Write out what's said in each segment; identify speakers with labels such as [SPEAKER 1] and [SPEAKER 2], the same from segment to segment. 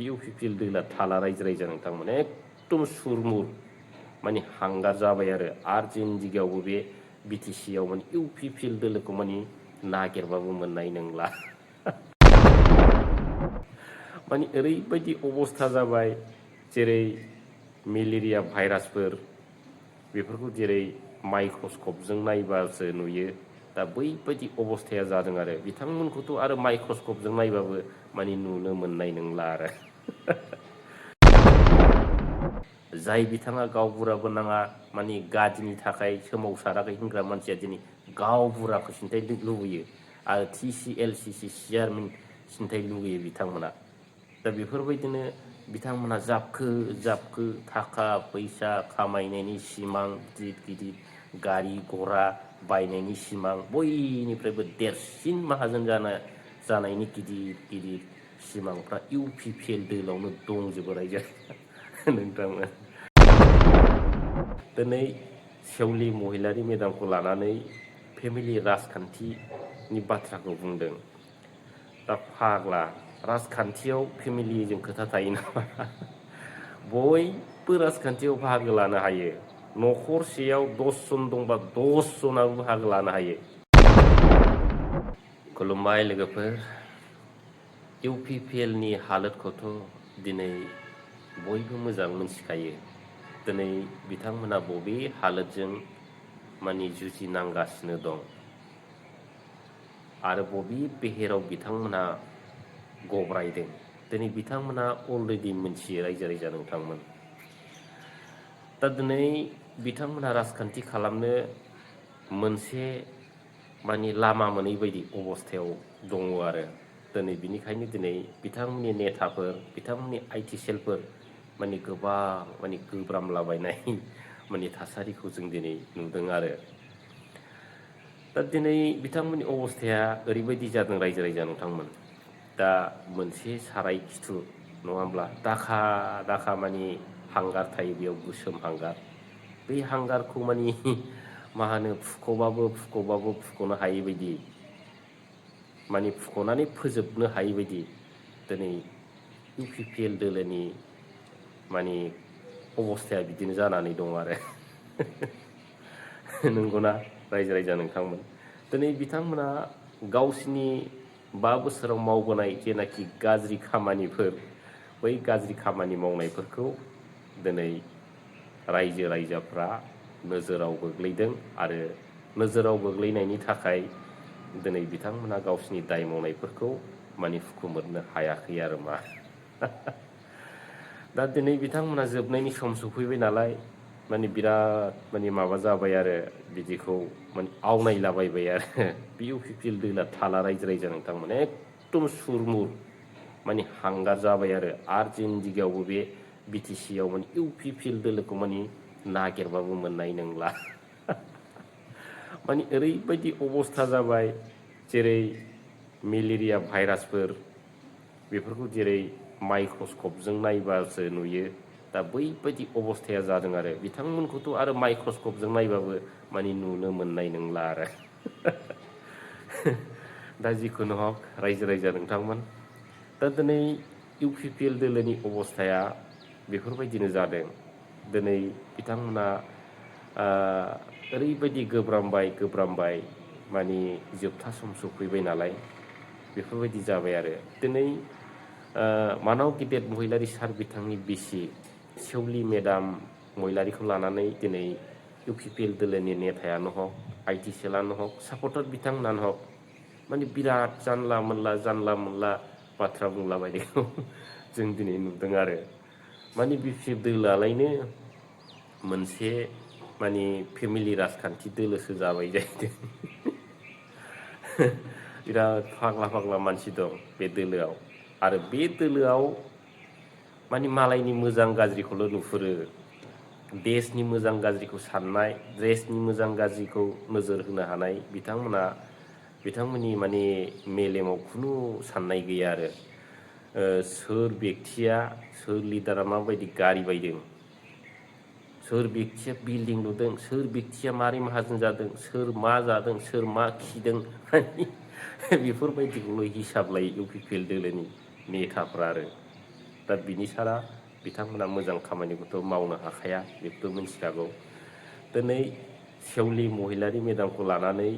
[SPEAKER 1] UPPL दोला थाला रायजो राजा नोंथांमोन एकदम सुरमुर माने हांगार जाबाय आरो जोंनि जायगायावबो बे बिटिसियाव माने इउपिपिएल दोलोखौ माने नागिरबाबो मोननाय नंला माने ओरैबायदि अबस्था जाबाय जेरै मेलेरिया भाइरासफोर बेफोरखौ जेरै माइक्रस्कपजों नायबासो नुयो दा बैबायदि अबस्थाया जादों आरो बिथांमोनखौथ' आरो माइक्रस्कपजों नायबाबो माने नुनो मोननाय नंला आरो जाय बिथाङा गावबुराबो नाङा माने गादिनि थाखाय सोमावसाराखै होनग्रा मानसिया दिनै गावबुराखौ सिन्थाय लुबैयो आरो TCLCC चेयारमेन सिन्थाय लुबैयो बिथांमोना दा बेफोरबायदिनो बिथांमोना जाबखो थाखा फैसा खामायनायनि सिमां गिदिर गिदिर गारि घरा बायनायनि सिमां बयनिफ्रायबो देरसिन माहाजोन जानायनि गिदिर गिदिर सिमांफ्रा इउपिपिएल दोलावनो दंजोबो रायजो नोंथांमोन दिनै सेवलि महिलारि मेदामखौ लानानै फेमिलि राजखान्थिनि बाथ्राखौ बुंदों दा फाग्ला राजखान्थियाव फेमिलिजों खोथा थायो नामा बयबो राजखान्थियाव बाहागो लानो हायो न'खरसेयाव 10 जन दंबा 10 जनाबो बाहागो लानो हायो खुलुमबाय लोगोफोर इउपिपिएलनि हालोदखौथ' दिनै बयबो मोजां मोनथिखायो दिनै बिथांमोना बबे हालोदजों माने जुजिनांगासिनो दं आरो बबे बेहेराव बिथांमोना गब्रायदों दिनै बिथांमोना अलरेडि मोनथियो रायजो राजा नोंथांमोन दा दिनै बिथांमोना राजखान्थि खालामनो मोनसे माने लामा मोनै बायदि अबस्थायाव दङ आरो दिनै बिनिखायनो दिनै बिथांमोननि नेताफोर बिथांमोननि आइटि सेलफोर माने गोबां माने गोब्रामलाबायनाय माने थासारिखौ जों दिनै नुदों आरो दा दिनै बिथांमोननि अबस्थाया ओरैबायदि जादों रायजो राजा नोंथांमोन दा मोनसे साराय खिथु नङा होमब्ला दाखा माने हांगार थायो बेयाव गोसोम हांगार बै हांगारखौ माने मा होनो फुख'बाबो फुख'नो हायै बायदि माने फुख'नानै फोजोबनो हायै बायदि दिनै इउपिपिएल दोलोनि माने अबस्थाया बिदिनो जानानै दं आरो नंगौना रायजो राजा नोंथांमोन दिनै बिथांमोना गावसिनि 5 बोसोराव मावबोनाय जेनाखि गाज्रि खामानिफोर बै गाज्रि खामानि मावनायफोरखौ दिनै रायजो राजाफ्रा नोजोराव गोग्लैदों आरो नोजोराव गोग्लैनायनि थाखाय दिनै बिथांमोना गावसिनि दाय मावनायफोरखौ माने हुखुमोरनो हायाखै आरो मा दा दिनै बिथांमोना जोबनायनि सम सफैबाय नालाय माने बिराद माने माबा जाबाय आरो बिदिखौ माने आवनायलाबायबाय आरो बे इउपिपिएल दोला थाला रायजो राजा नोंथांमोन एकदम सुरमुर माने हांगार जाबाय आरो जोंनि जायगायावबो बे बिटिसियाव माने इउपिपिएल दोलोखौ माने नागिरबाबो मोननाय नंला माने ओरैबायदि अबस्था जाबाय जेरै मेलेरिया भाइरासफोर बेफोरखौ जेरै माइक्रस्कपजों नायबासो नुयो दा बैबायदि अबस्थाया जादों आरो बिथांमोनखौथ' आरो माइक्रस्कपजों नायबाबो माने नुनो मोननाय नंला आरो दा जिखुनु हक रायजो राजा नोंथांमोन दा दिनै इउपिपिएल दोलोनि अबस्थाया बेफोरबायदिनो जादों दिनै बिथांमोना ओरैबायदि गोब्रामबाय माने जोबथा सम सफैबाय नालाय बेफोरबायदि जाबाय आरो दिनै मानाव गिदिर महिलारि सार बिथांनि बिसि सेवलि मेदाम महिलारिखौ लानानै दिनै इउपिपिएल दोलोनि नेतायानो हक आइटि सेलानो हक सापर्टार बिथांमोनानो हक माने बिराद जानला मोनला बाथ्रा बुंलाबायनायखौ जों दिनै नुदों आरो माने बिपिएल दोलोआलायनो मोनसे माने फेमिलि राजखान्थि दोलोसो जाबाय जाहैदों बिराद फाग्ला मानसि दं बे दोलोआव आरो बे दोलोआव माने मालायनि मोजां गाज्रिखौल' नुहुरो देशनि मोजां गाज्रिखौ साननाय देशनि मोजां गाज्रिखौ नोजोर होनो हानाय बिथांमोननि माने मेलेमाव खुनु साननाय गैया आरो सोर बेक्तिया सोर लिडारा माबायदि गारि बायदों सोर बेक्तिया बिल्डिं लुदों सोर बेक्तिया मारै माहाजोन जादों सोर मा जादों सोर मा खिदों बेफोरबायदिखौल' हिसाब लायो इउपिपिएल दोलोनि नेताफ्रा आरो दा दा बिनि सारा बिथांमोना मोजां खामानिखौथ' मावनो हाखाया, बेखौथ' मिथिखागौ। दिनै सेवलि महिलारि मेदामखौ लानानै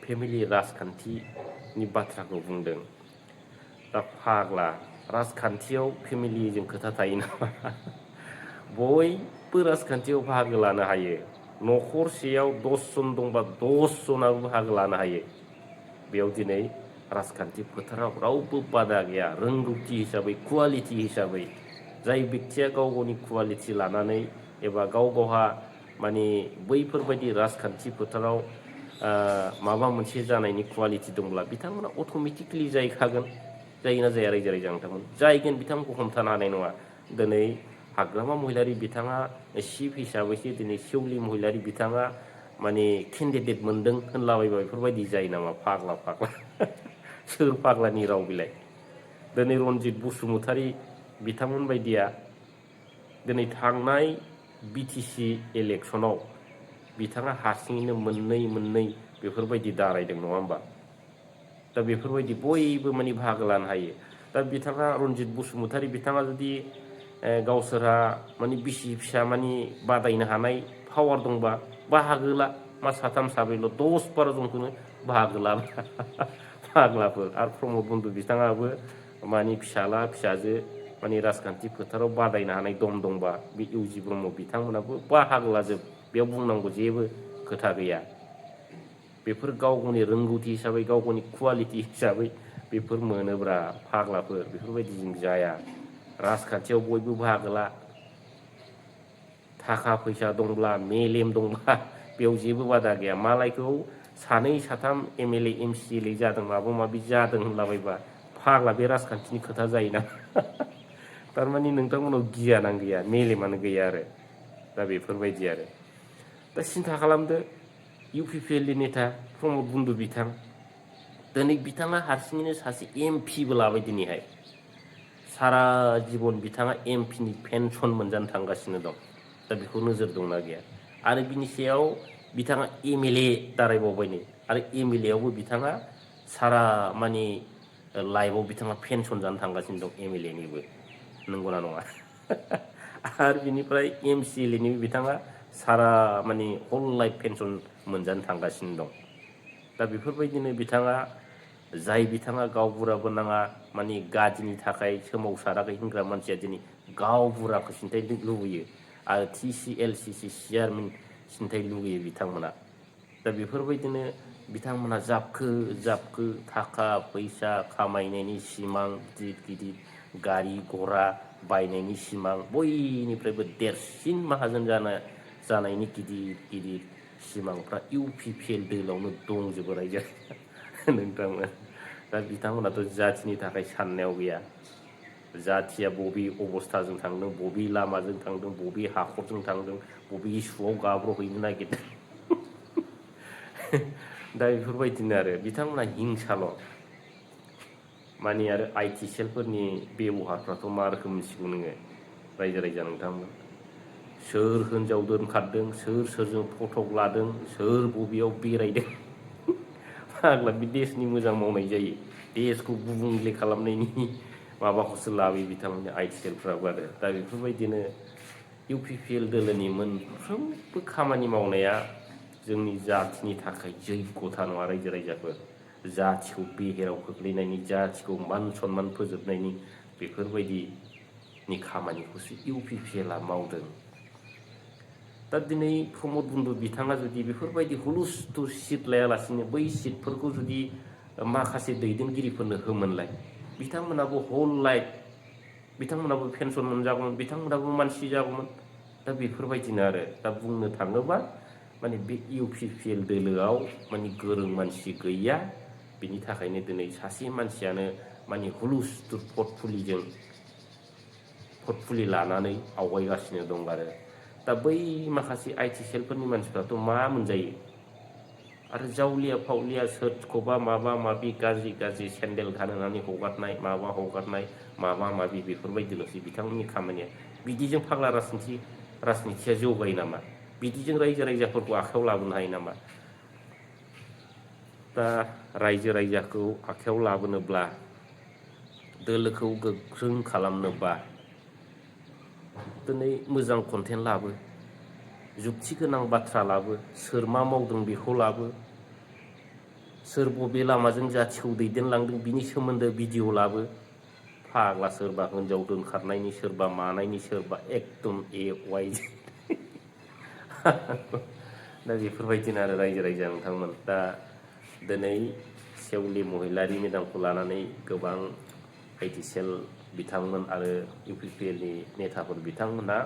[SPEAKER 1] फेमिलि राजखान्थिनि बाथ्राखौ बुंदों। दा फाग्ला, राजखान्थियाव फेमिलिजों खोथा थायो नामा? बयबो राजखान्थियाव बाहागो लानो हायो। न'खरसेयाव 10 जन दंबा 10 जनाबो बाहागो लानो हायो। बेयाव दिनै राजखान्थि फोथाराव रावबो बादा गैया। रोंगौथि हिसाबै, कुवालिटि हिसाबै जाय बेक्तिया गाव गावनि कुवालिटि लानानै एबा गाव गावहा माने बैफोरबायदि राजखान्थि फोथाराव माबा मोनसे जानायनि कुवालिटि दंब्ला बिथांमोना अट'मेटिकलि जाहैखागोन। जायोना जाया रायजो राजा नोंथांमोन? जाहैगोन, बिथांमोनखौ हमथानो हानाय नङा। दिनै हाग्रामा महिलारि बिथाङा चिफ हिसाबैसो दिनै सेवलि महिलारि बिथाङा माने केन्डिडेट मोनदों होनलाबायबा बेफोरबायदि जायो नामा? फाग्ला फाग्ला सोर फाग्लानि राव बिलाय? दिनै रनजित बसुमतारी बिथांमोन बायदिया दिनै थांनाय BTC इलेक्सनाव बिथाङा हारसिङैनो मोननै बेफोरबायदि दारायदों, नङा होमबा? दा बेफोरबायदि बयबो माने बाहागो लानो हायो। दा बिथाङा रनजित बसुमतारी बिथाङा जुदि गावसोरहा माने बिसि फिसा माने बादायनो हानाय पावार दंबा बाहागो ला। मा साथाम साब्रैल' 10-12 जनखौनो बाहागो ला फाग्लाफोर। आरो प्रमद बन्धु बिथाङाबो माने फिसाला फिसाजो माने राजखान्थि फोथाराव बादायनो हानाय दम दंबा बे इउजि ब्रह्म बिथांमोनाबो बाहागो लाजोब। बेयाव बुंनांगौ जेबो खोथा गैया। बेफोर गाव गावनि रोंगौथि हिसाबै, गाव गावनि कुवालिटि हिसाबै बेफोर मोनोब्रा फाग्लाफोर। बेफोरबायदिजों जाया। राजखान्थियाव बयबो बाहागो ला। थाखा फैसा दंब्ला, मेलेम दंब्ला बेयाव जेबो बादा गैया। मालायखौ सानै साथाम MLA MCLA जादों, माबा माबि जादों होनलाबायबा फाग्ला बे राजखान्थिनि खोथा जायोना? थारमाने नोंथांमोनाव गियानानो गैया, मेलेमानो गैया आरो। दा बेफोरबायदि आरो। दा सिन्था खालामदो, UPPLनि नेता प्रमद बन्धु बिथां, दिनै बिथाङा हारसिङैनो सासे MP बो लाबाय दिनैहाय। सारा जिबन बिथाङा MP नि पेन्सन मोनजानो थांगासिनो दं। दा बेखौ नोजोर दंना गैया? आरो बिनि सायाव बिथाङा MLA दारायबावबाय नै। आरो MLA आवबो बिथाङा सारा माने लाइफआव बिथाङा पेन्सन जानो थांगासिनो दं MLA निबो। नंगौना नङा? आरो बिनिफ्राय MCLA निबो बिथाङा सारा माने हल लाइफ पेन्सन मोनजानो थांगासिनो दं। दा बेफोरबायदिनो बिथाङा, जाय बिथाङा गावबुराबो नाङा माने गादिनि थाखाय सोमावसाराखै होनग्रा मानसिया दिनै गावबुराखौ सिन्थाय लुबैयो। आरो TCLCC चेयारमेन सिन्थाय लुगैयो बिथांमोना। दा बेफोरबायदिनो बिथांमोना जाबखो थाखा फैसा खामायनायनि सिमां, गिदिर गिदिर गारि घरा बायनायनि सिमां, बयनिफ्रायबो देरसिन माहाजोन जानायनि गिदिर गिदिर सिमांफ्रा UPPL दोलावनो दंजोबो रायजो नोंथांमोन। दा बिथांमोनाथ' जाथिनि थाखाय साननायाव गैया। जाथिया बबे अबस्थाजों थांदों, बबे लामाजों थांदों, बबे हाखरजों थांदों, बबे इसुआव गाब्र'हैनो नागिरदों दा बेफोरबायदिनो आरो बिथांमोना हिंसाल'। माने आरो IT सेलफोरनि बेब'हारफ्राथ' मा रोखोम मिथिगौ नोङो रायजो राजा नोंथांमोन? सोर हिनजाव दोनखारदों, सोर सोरजों फटक लादों, सोर बबेयाव बेरायदों फाग्ला बे देशनि मोजां मावनाय जायो। देशखौ गुबुंले खालामनायनि माबाखौसो लाबोयो बिथांमोननि IT सेलफ्राबो आरो। दा बेफोरबायदिनो UPPL दोलोनि मोनफ्रोमबो खामानि मावनाया जोंनि जाथिनि थाखाय जैग'था नङा रायजो राजाफोर। जाथिखौ बेहेराव खोख्लैनायनि, जाथिखौ मान सनमान फोजोबनायनि बेफोरबायदिनि खामानिखौसो UPPLआ मावदों। दा दिनै प्रमद बन्धु बिथाङा जुदि बेफोरबायदि हुलुस्थुल सिट लायालासिनो बै सिटफोरखौ जुदि माखासे दैदेनगिरिफोरनो होमोनलाय, बिथांमोनाबो हल लाइफ बिथांमोनाबो पेन्सन मोनजागौमोन, बिथांमोनाबो मानसि जागौमोन। दा बेफोरबायदिनो आरो। दा बुंनो थाङोबा माने बे UPPL दोलोआव माने गोरों मानसि गैया। बिनि थाखायनो दिनै सासे मानसियानो माने हुलुस्थुल पटफुलि लानानै आवगायगासिनो दं आरो। दा बै माखासे IT सेलफोरनि मानसिफ्राथ' मा मोनजायो? आरो जावलिया फावलिया सोरखौबा माबा माबि गाज्रि सेन्देल गानहोनानै हगारनाय, माबा हगारनाय, माबा माबि बेफोरबायदिल'सै बिथांमोननि खामानिया। बिदिजों फाग्ला राजनितिया जौगायो नामा? बिदिजों रायजो राजाफोरखौ आखायाव लाबोनो हायो नामा? दा रायजो राजाखौ आखायाव लाबोनोब्ला, दोलोखौ गोख्रों खालामनोबा दिनै मोजां कन्टेन्ट लाबो, जुक्ति गोनां बाथ्रा लाबो, सोर मा मावदों बेखौ लाबो, सोर बबे लामाजों जाथिखौ दैदेनलांदों बिनि सोमोन्दो भिडिअ लाबो। फाग्ला सोरबा हिनजाव दोनखारनायनि, सोरबा मानायनि, सोरबा एकदम ए वाइ दा बेफोरबायदिनो आरो रायजो राजा नोंथांमोन। दा दिनै सेवलि महिलारि मेदामखौ लानानै गोबां आइटिसेल बिथांमोन आरो इउपिपिएलनि नेताफोर बिथांमोना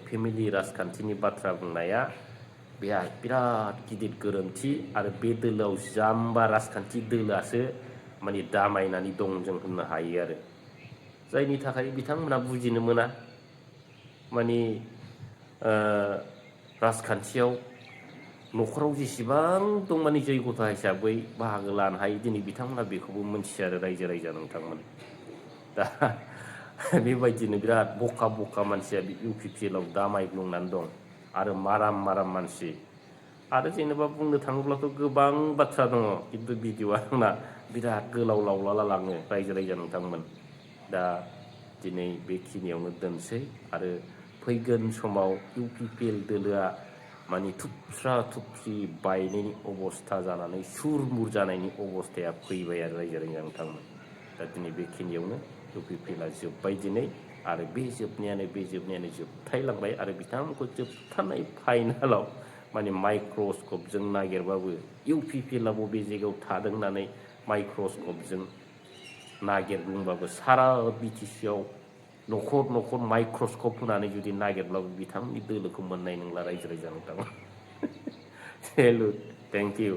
[SPEAKER 1] फेमिलि राजखान्थिनि बाथ्रा बुंनाया बेहा बिराद गिदिर गोरोन्थि आरो बे दोलोआव जाम्बा राजखान्थि दोलोआसो माने दामायनानै दं जों होननो हायो आरो जायनि थाखाय बिथांमोना बुजिनो मोना माने राजखान्थियाव न'खराव जेसेबां दं माने जैगथा हिसाबै बाहागो लानो हायो दिनै बिथांमोना बेखौबो मोनथियो आरो रायजो राजा नोंथांमोन। दा बेबायदिनो बिराद बखा बखा मानसिया इउपिपिएलआव दामायग्लुंनानै दं आरो माराम माराम मानसि आरो जेनेबा बुंनो थाङोब्लाथ' गोबां बाथ्रा दङ खिन्थु भिडिअ'आ आंना बिराद गोलाव लावलाला लाङो रायजो राजा नोंथांमोन। दा दिनै बेखिनियावनो दोनसै आरो फैगोन समाव इउपिपिएल दोलोआ माने थुबस्रा थुबस्रि बायनायनि अबस्था जानानै सुर मुर जानायनि अबस्थाया फैबाय आरो रायजो राजा नोंथांमोन। दा दिनै बेखिनियावनो इउपिपिएलआ जोब्बाय दिनै आरो बे जोबनायानो जोबथायलांबाय आरो बिथांमोनखौ जोबथारनाय फाइनालाव माने माइक्रस्कपजों नागिरबाबो इउपिपिएलआ बबे जायगायाव थादों होननानै माइक्रस्कपजों नागिरग्लुंबाबो सारा बिटिसिआव न'खर न'खर माइक्रस्कप होनानै जुदि नागिरब्लाबो बिथांमोननि दोलोखौ मोननाय नंला रायजो राजा नोंथांमोन। हेलु थेंक इउ।